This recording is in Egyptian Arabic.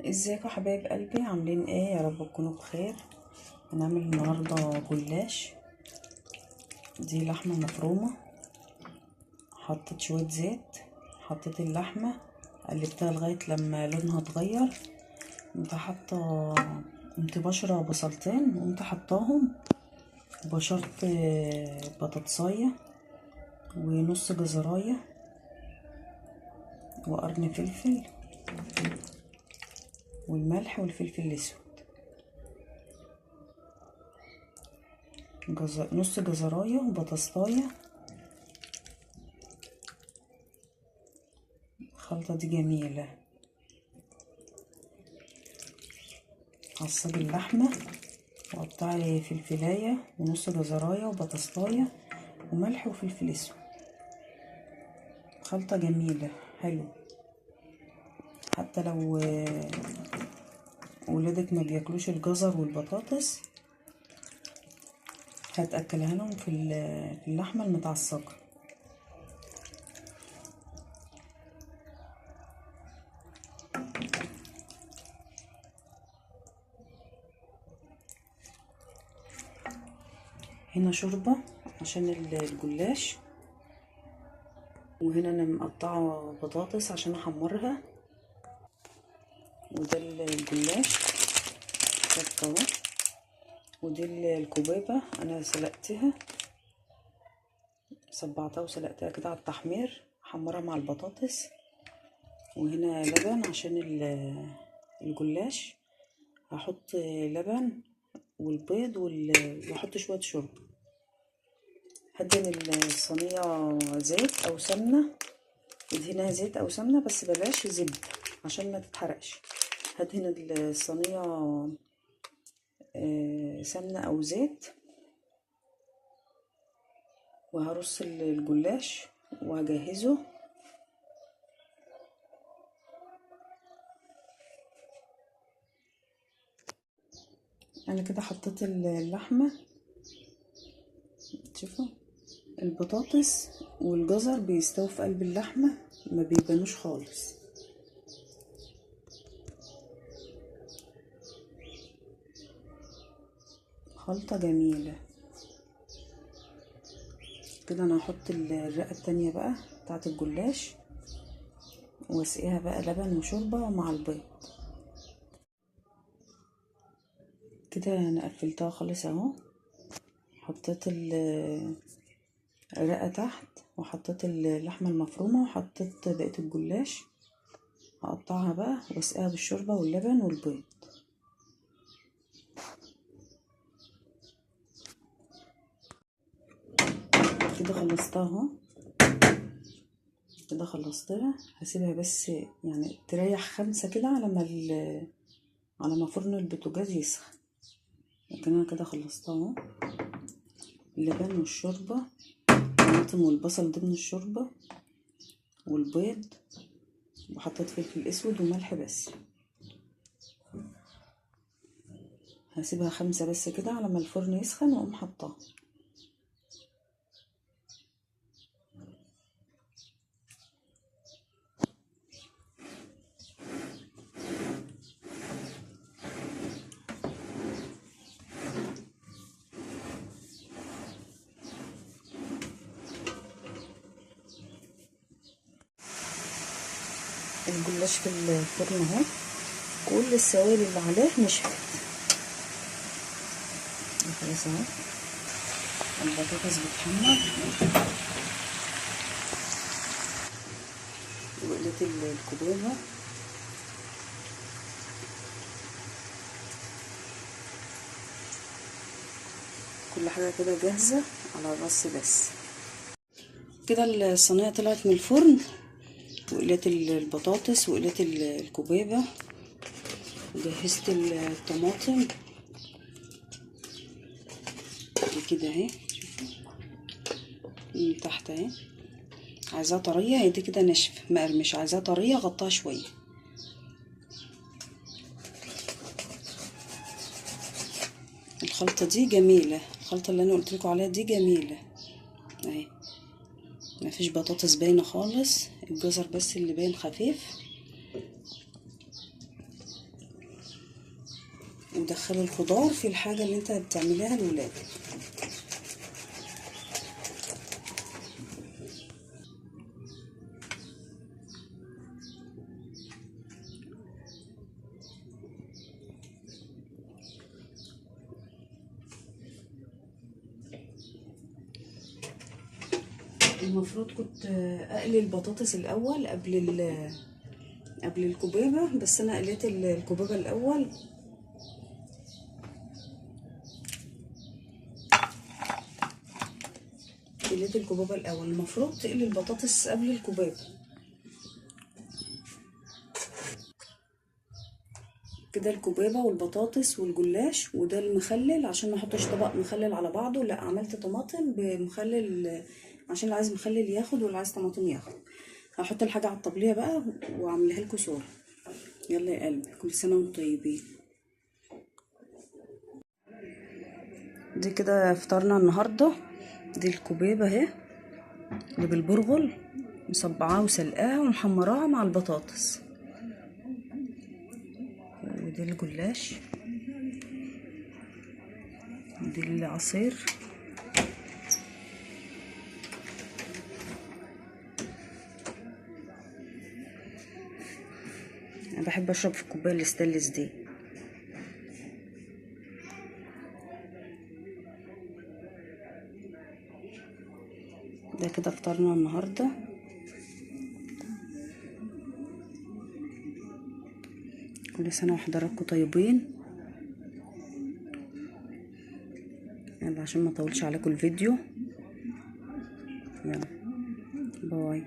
ازيكم حبايب قلبي؟ عاملين ايه؟ يا رب تكونوا بخير. هنعمل النهارده جلاش. دي لحمه مفرومه، حطيت شوية زيت، حطيت اللحمة، قلبتها لغاية لما لونها اتغير. قمت حاطه، قمت بشره بصلتين وقمت حطاهم، بشرت بطاطسايه ونص جزرايه وقرن فلفل والملح والفلفل الاسود، نص جزرايه وبطاطسايه. الخلطة دي جميلة. عصج اللحمة وقطعي فلفلايه ونص جزرايه وبطاطسايه وملح وفلفل اسود. خلطه جميلة حلو، حتى لو ولادك ما بياكلوش الجزر والبطاطس هتاكلها لهم في اللحمة المتعصجه. هنا شوربة عشان الجلاش، وهنا انا مقطعه بطاطس عشان احمرها، وده الجلاش اهو، ودي الكوبيبه انا سلقتها، صبعتها وسلقتها كده على التحمير، حمرها مع البطاطس. وهنا لبن عشان الجلاش، هحط لبن والبيض واحط شوية شوربة. هدهن الصينية زيت او سمنه، ادهنها زيت او سمنه بس بلاش زبدة عشان ما تتحرقش. هدهن الصينية سمنه او زيت، وهرص الجلاش وهجهزه. انا كده حطيت اللحمة، شوفوا البطاطس والجزر بيستووا في قلب اللحمة، ما بيبانوش خالص. خلطه جميلة كده. انا هحط الرقة التانية بقى بتاعت الجلاش، واسقيها بقى لبن وشوربه مع البيض. كده انا قفلتها خالص اهو، حطيت الرقة تحت، وحطيت اللحمة المفرومه، وحطيت بقية الجلاش. هقطعها بقى واسقيها بالشوربه واللبن والبيض. كده خلصتها اهو، كده خلصتها. هسيبها بس يعني تريح 5 كده على ما فرن البوتاجاز يسخن. لكن انا كده خلصتها اهو. اللبن والشوربه، الطماطم والبصل ضمن الشوربة والبيض، وحطيت فلفل اسود وملح بس. هسيبها 5 بس كده على ما الفرن يسخن واقوم حطاها. الجلاش في الفرن اهو، كل السوائل اللي عليه نشفت خلاص اهو. البطاطس بتحمر، وقلت الكوبيبه، كل حاجة كده جاهزة على الرص بس. كده الصينية طلعت من الفرن، وقلت البطاطس وقلت الكوبيبه، وجهزت الطماطم كده اهي من تحت اهي. عايزاها طرية، هي دي كده ناشفة مقرمش، عايزاها طرية غطاها شوية. الخلطة دي جميلة، الخلطة اللي انا قلت لكم عليها دي جميلة اهي، مفيش بطاطس باينة خالص، الجزر بس اللي باين خفيف. ودخلي الخضار في الحاجة اللي انت بتعمليها لولادك. المفروض كنت اقلي البطاطس الاول قبل الكوبيبه، بس انا قليت الكوبيبه الاول. قليت الكوبيبه الاول، المفروض تقلي البطاطس قبل الكوبيبه. كده الكوبيبه والبطاطس والجلاش، وده المخلل عشان ما احطش طبق مخلل على بعضه، لا عملت طماطم بمخلل عشان اللي عايز مخلل ياخد واللي عايز طماطم ياخد. هحط الحاجة على الطبلية بقى واعملها لكم صوره. يلا يا قلبي، كل سنة وانتم طيبين. دي كده فطارنا النهارده. دي الكوبيبه اهي اللي بالبرغل، مصبعاها وسلقاها ومحمراها مع البطاطس. ودي الجلاش، ودي العصير. انا بحب اشرب في الكوباية الستانلس دي. ده كده فطارنا النهارده. كل سنة وحضراتكم طيبين. يلا عشان ما اطولش عليكم الفيديو، يلا باي.